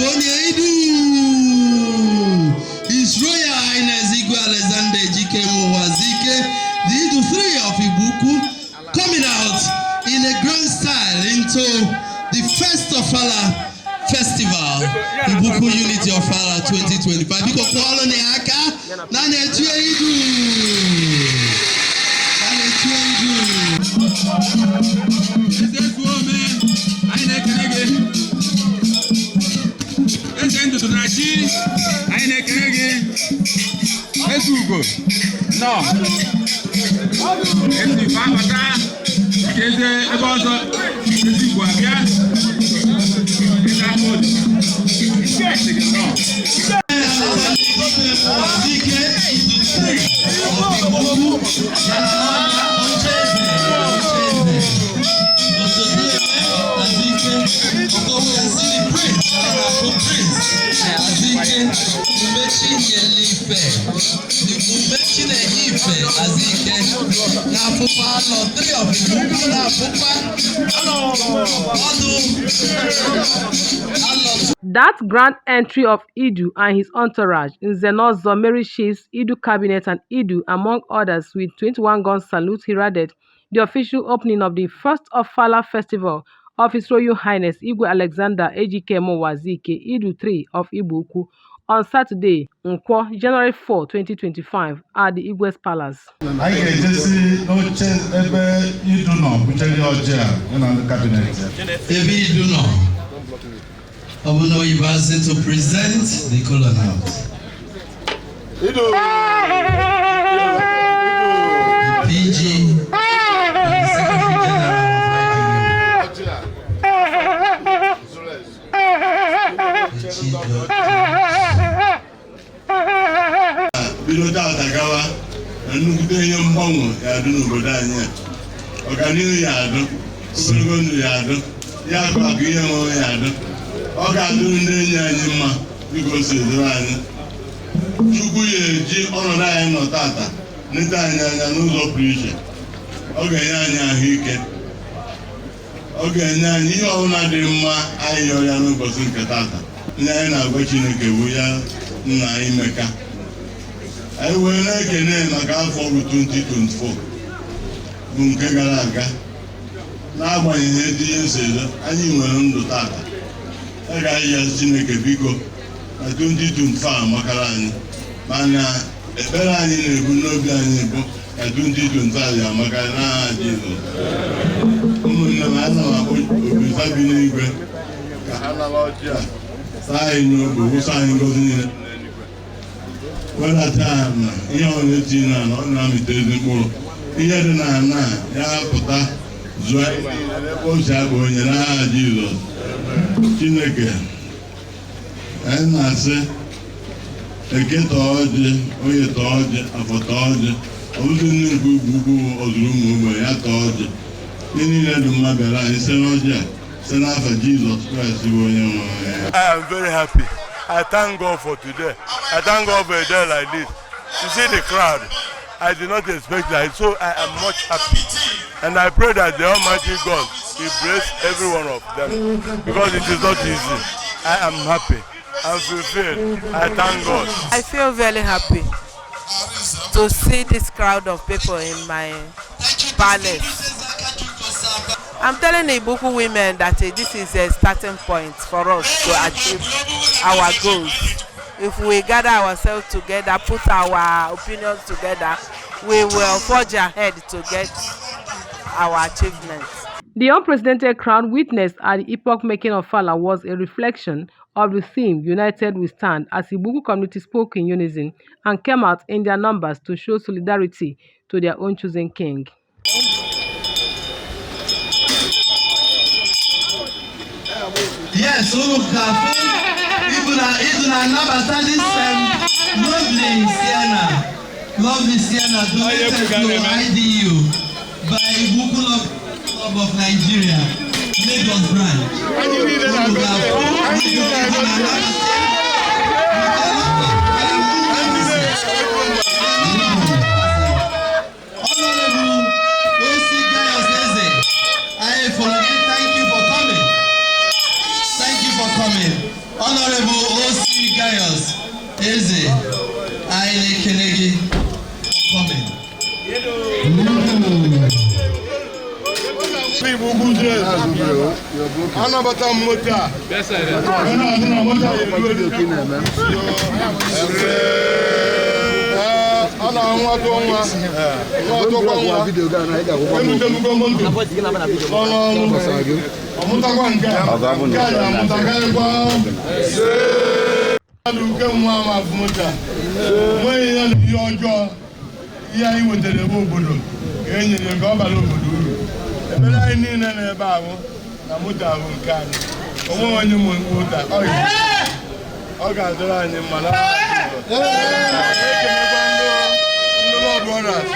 Onye Idu, His Royal Highness Igwe Alexander Ejike Uwazuruike, the Idu 3 of Igbo-Ukwu, coming out in a grand style into the first Ofala Festival, Igbo-Ukwu Unity Ofala 2025. Biko kụọlụ na ya aka na na-etu Idu. Na na-etu Idu. Eze Zuome, anyị na-ekele gị. Eze Ndụdụ na Chi, anyị na-ekele gị. Eze Ugo, nọ. Eze Ife abata, ka eze ebe ọzọ, eze Igbo abịa. Eze Akpọdi, sị gị nọ. Uwazuruike, Idu 3 of Igbo-Ukwu, ya na ocheeze, ocheeze. Osodieme Azike, although we can see the prince, the prince, Azike, Umechi Nyelife, the Umechi Ife Azike, na-afụkwa Alọ 3 of Igbo-Ukwu na-afụkwa ọdụ Alọ That grand entry of Idu and his entourage, Nze na Ozo, Mary Chiefs, Idu Cabinet and Idu, among others, with 21-gun salute heralded the official opening of the first Ofala Festival of His Royal Highness Igwe Alexander Ejike Uwazuruike, Idu III of Igbo-Ukwu, on Saturday, Nkwo, January 4, 2025, at the Igwe's Palace. Anyị ga-ejesi n'oche ebe Idu nọ buchere ọjị a ya na ndị cabinet ya. Ebe Idu nọ, ọ bụ na oyibo asị to present the kola nut. The PG and the Secretary General of IDU. The Chief Bido tata gawa na nnukwute ihe mgbanwe ya adụ n'obodo anyị a, ọganihu ya adụ, ogologo ndụ ya adụ, ya akụ akụ, ihe enweghị ya adụ. Ọ ga-adụrụ ndị enyi anyị mma dịka o si dịrị anyị. Chukwu ya eji ọnọdụ anyị nọ tata nleta anyị anya n'ụzọ pụrụ iche. Ọ ga-enye anyị ahụike, ọ ga-enye anyị ihe ọbụla dị mma anyị yọrọ ya n'ụbọchị nke tata. Ndị anyị na-agwa Chineke bụ ya nna anyị meka anyị wee na-ekene maka afọ bụ 2024 bụ nke gara aga. N'agbanyeghị etu ihe si edo, anyị nwere ndụ tata. A ga-ayị ya, Chineke biko, na 2025 amakara anyị, mana ekpere anyị na-ebu n'obi anyị bụ ka 2025 ya amaka n'aha Jizọs. Ụmụnne m, ana m akpọ Obisa bi n'igwe ka ha nara ọjị a, saa anyị n'obi, wụsa anyị ngọzi niile, wedata na ihe ọ na-eti na ọ na-amịta ezi mkpụrụ, ihe dị na ana ya pụta zụọ anyị niile n'ebe o si akpa onye n'aha Jizọs. Chineke, anyị na-asị Eke tọọ ọjị, Oye tọọ ọjị, Afọ tọọ ọjị, ọbụzi nne nke ugwu ugwu ọzụrụ ụmụ ogbenye ya tọọ ọjị. Ihe niile dị mma bịara anyị site n'ọjị a, site n'afọ Jizọs Kraịst bụ onye nwe anyị. I am very happy. I thank God for today. I thank God for a day like this. You see the crowd. I did not expect that. So I am much happy. And I pray that the Almighty God will bless every one of them, because it is not easy. I am happy. I'm fulfilled. I thank God. I feel very happy to see this crowd of people in my palace. I'm telling the Igbo-Ukwu women that this is a starting point for us to achieve our goals. If we gather ourselves together, put our opinions together, we will forge ahead to get our achievements. The unprecedented crowd witnessed at the epoch-making Ofala was a reflection of the theme "United We Stand", as Igbo-Ukwu community spoke in unison and came out in their numbers to show solidarity to their own chosen king. Yes, unu ga-afụ ibu na Idu na-anabata this lovely Sienna, lovely Sienna donated to IDU by Igbo-Ukwu Club of Nigeria, Lagos branch. Unu ga-afụ na-abata ya with a lot of emphasis. Honorable O.C. Gaius Eze, I forget, thank you for coming. Thank you for coming. Honorable O.C. Gaius Eze, anyị na-ekele gị for coming. Igbo Ukwu zuru. Anabata m moto a. Ọ na-adị na moto a eru eru. Ee, ọ na-anwatụ nwa nwatụkwa nwa emutemugo moto n'ọnụ ọnụ ọmụtakwa nke a nke a na-amụtakarịkwa mmadụ nke nwa ama afụ moto a nweghị ya na ihe ọjọọ. Ihe anyị wetara ebe obodo ka e nyere ka ọ bara obodo uru. Ekpere anyị niile nọ ebe ahụ na moto ahụ nke anyị onweghị onye nwe moto a, ọ ga-adịrị anyị mma na ekelekwa ndị Law Brothers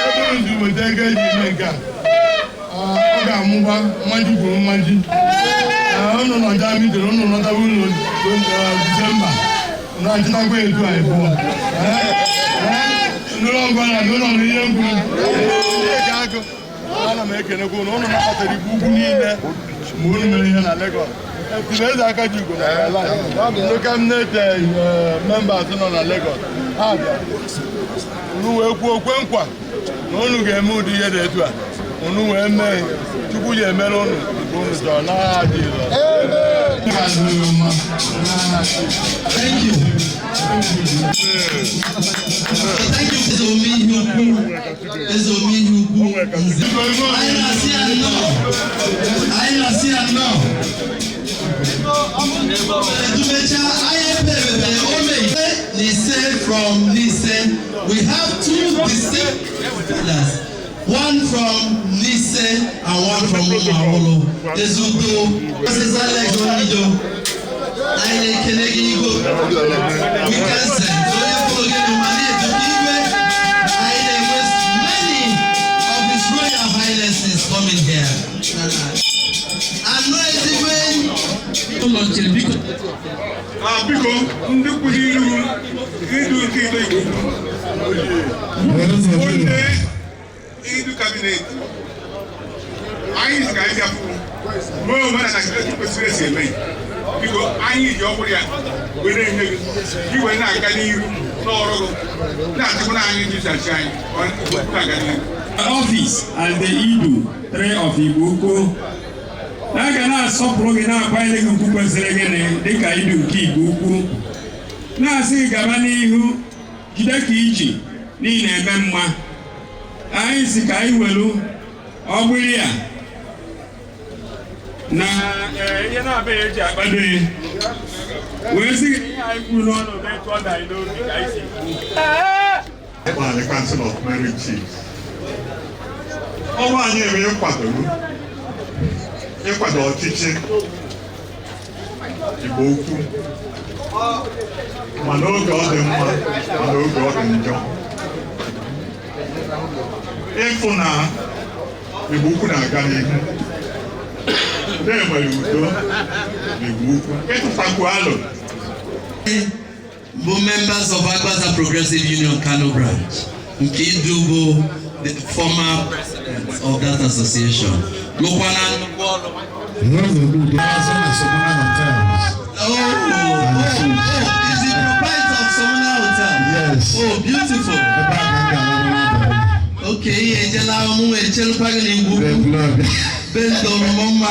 ebe unu si weta ego eji eme nke a. Ọ ga-amụba mmaji kwuru mmaji. Unu nọ mitere unu nọtawa unu Disemba na-achịtakwa etu anyị pụọ. Ndị Law Brothers, unu nọ n'ihe mkpu agụ. Ana m ekenekwa unu. Unu nabatara Igbo Ukwu niile mgbe unu mere ihe na Lagos. Etiri eze aka ji ugo na ala ndị cabinet members nọ na Lagos ha bịara, unu wee kwuo okwe nkwa na unu ga-eme ụdị ihe dị etu a. Unu wee mee. Chukwu ji emere unu nke unu chọrọ n'agha Jizọs. Thank you. Thank you, Eze Omeihe Ukwu. Eze Omeihe Ukwu. Nze. Anyị na-asị ya nnọọ. Anyị na-asị ya nnọọ. Edumecha, anyị ekpebebe ome Nise from Nise. We have two distinct leaders. One from Nise and one from Umuawulu. Ezudo, Mrs. Alex Onido. Anyị na-ekele gị, Igwe. We can send. Onye fụrụ gị n'ụwa na-edu igwe. Anyị na-enwe many of His Royal Highnesses coming here. Anọ ezigbo enyi. Ụlọ chere biko. Biko, ndị kwuru iru idu nke ido Igbo onye idu cabinet anyị si ka anyị bịa fụ mee omenala etu kwesịrị esi eme. Biko, anyị ji ọbụrụ ya were enye gị ka i wee na-aga n'ihu n'ọrụ gị na-achịkwa anyị ndị anyị na-aga n'ihu. Office as the Idu three of Igbo Ukwu, na a ga na-asọpụrụ gị, na-akwanyere gị ugwu kwesịrị gịnị dịka Idu nke Igbo Ukwu, na-asị gị gaba n'ihu, jide ka iji n'ihi na-eme mma. Anyị si ka anyị welu ọgbịrị a na ihe na-abịaghị eji akpado ya wee sị gị ihe anyị kwuru n'ọnụ bụ etu ọ dị anyị n'obi ka anyị si kwu. Anyị Council of Merit Chiefs. Ọrụ anyị eme ịkwado ọchịchị Igbo Ukwu, ma n'oge ọ dị mma ma n'oge ọ dị njọ, ịfụ na Igbo Ukwu na-aga n'ihu, na-enwere udo na Igbo Ukwu, ịtụtakwu alo. Bụ members of Agbaza Progressive Union Kano branch nke Idu bụ the former president of that association, lụkwana nnukwu ọrụ. Oh, is the proprietor of Somuna Hotel? Yes. Oh, beautiful. Okay, ihe ejela mụ echelukwa gị n'Igbo Ukwu. Bento mma.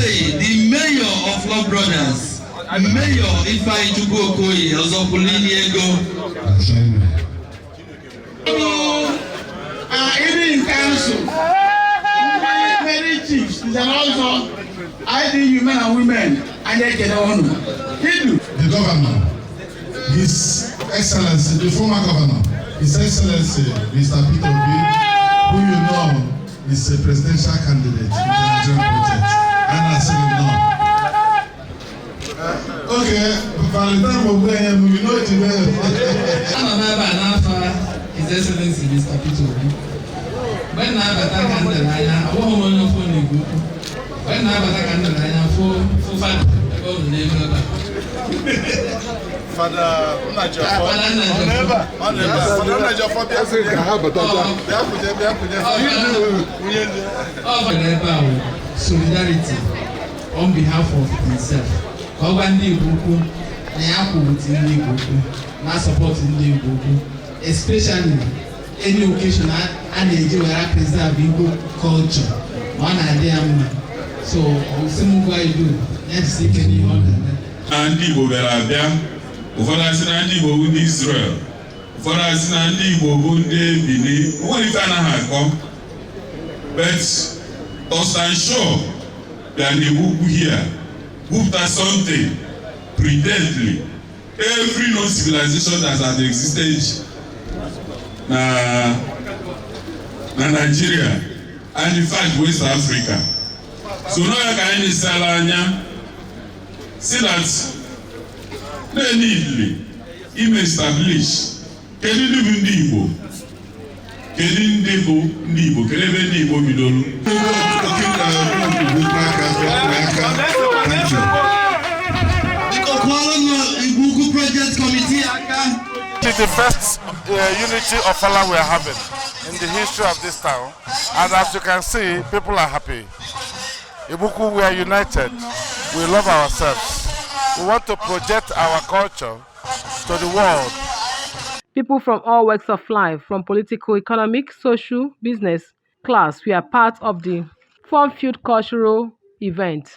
Hey, the mayor of Law Brothers, Mayor Ifeanyi Chukwu Okoye Ọzọkwulini Ego. Idu Council, many chiefs, and also IDU men and women, anyị ekele unu. Idu. The governor, His Excellency, the former governor, His Excellency, Mr. Peter Obi, who you know is a presidential candidate in the Nigerian project. And I say no. Okay, Valentine Mogbe, we know it well. Anọ m ebe a n'afọ His Excellency Mr. Peter Obi. Mgbe m na-abata ka m lere anya, abụghị m onye ofe n'Igbo Ukwu. Mgbe m na-abata ka m nọ n'anya fụ fụ fada ebe ọ nọ n'elu ebe a. Fada Nnajọfọ. Fada Nnajọfọ. Ọ nọ ebe a? Ọ nọ ebe a. Fada Nnajọfọ bịa kwụnye. Bịa kwụnye, bịa kwụnye. Nwunye ndị. Ọ bịara ebe a wụ solidarity on behalf of himself ka ọ gwa ndị Igbo Ukwu na ya kwụ with ndị Igbo Ukwu na support ndị Igbo Ukwu, especially any occasion a na-eji were preserve Igbo culture ma ọ na-adị ya mma. So sị m gwa Idu ya jisi ike n'ihe ọ na-eme. Na ndị Igbo bịara abịa, ụfọdụ asị na ndị Igbo bụ ndị Israel, ụfọdụ asị na ndị Igbo bụ ndị Bini. Onwere ife anaghị akọ, but Thurstan Shaw bịa n'Igbo Ukwu here gwupụta something pretendly every known civilization that has existed na Nigeria and in fact West Africa. So n'ọya ka anyị na-esala anya see that na-enidli ime establish kedu ndị bụ ndị Igbo, kedu ndị bụ ndị Igbo, kedu ebe ndị Igbo bidoro. Thank you. Biko kụọrọ Igbo Ukwu Project Committee aka. It is the first unity Ofala we are having in the history of this town, and as you can see, people are happy. Igbo Ukwu, we are united. We love ourselves. We want to project our culture to the world. People from all walks of life, from political, economic, social, business class, were part of the fun-filled cultural event.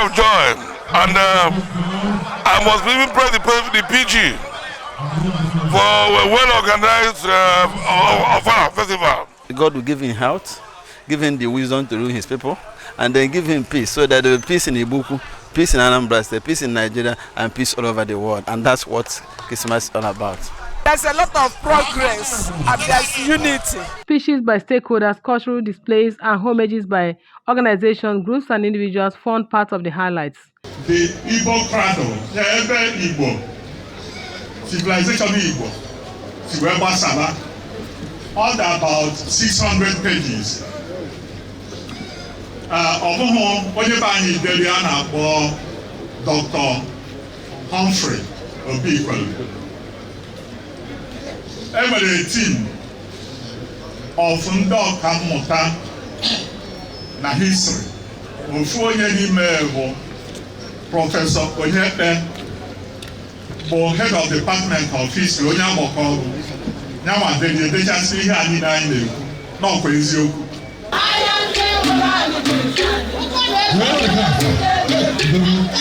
Of joy, and I must even praise the PG for a well-organized Ofala festival. God will give him health, give him the wisdom to rule his people, and then give him peace, so that there will be peace in Igbo Ukwu, peace in Anambra State, peace in Nigeria, and peace all over the world. And that's what Christmas is all about. There's a lot of progress and there's unity. Speeches by stakeholders, cultural displays, and homages by organizations, groups, and individuals formed part of the highlights. The Igbo cradle, ya ebe Igbo civilization, Igbo si wee gbasara, ọ dị about 600 pages. Ọ bụghị onye be anyị dere ya, na-akpọ Dr. Humphrey Obikwelu. E nwere team of ndị ọka mmụta na history. Ofu onye n'ime bụ Professor Onyekpe, bụ head of department of history, onye agbakọ ọrụ yanwa dere edechasị ihe a niile anyị na-ekwu n'ọkwa eziokwu.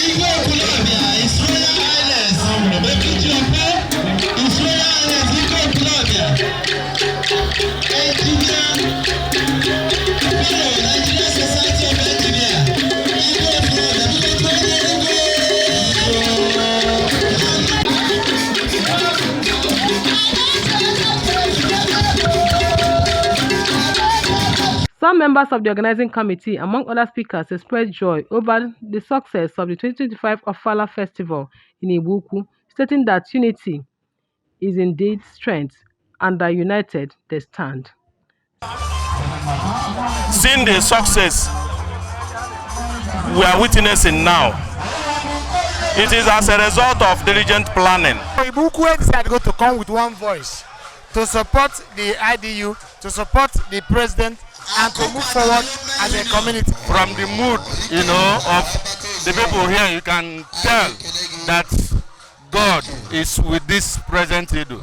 Igwe Ekwulobia, His Royal Highness, Ekijiọfọ, His Royal Highness Igwe Ekwulobia, Engineer, Fellow, Nigerian Society of Engineers, Igwe Ekwulobia, biko tụọ onye Igwe. Some members of the organizing committee, among other speakers, expressed joy over the success of the 2025 Ofala Festival in Igbo Ukwu, stating that unity is indeed strength and that united they stand. Seeing the success we are witnessing now, it is as a result of diligent planning. Igbo Ukwu decided to come with one voice. To support the IDU, to support the president, and to move forward as a community. From the mood of the people here, you can tell that God is with this present Idu.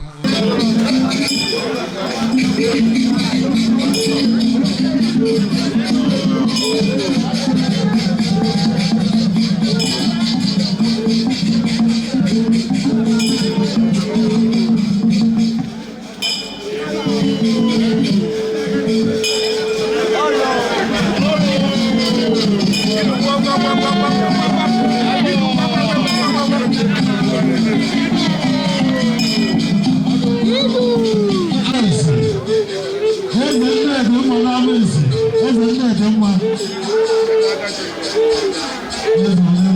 Eze Nnedi mma n'ama ezi. Eze Nnedi mma. Eze.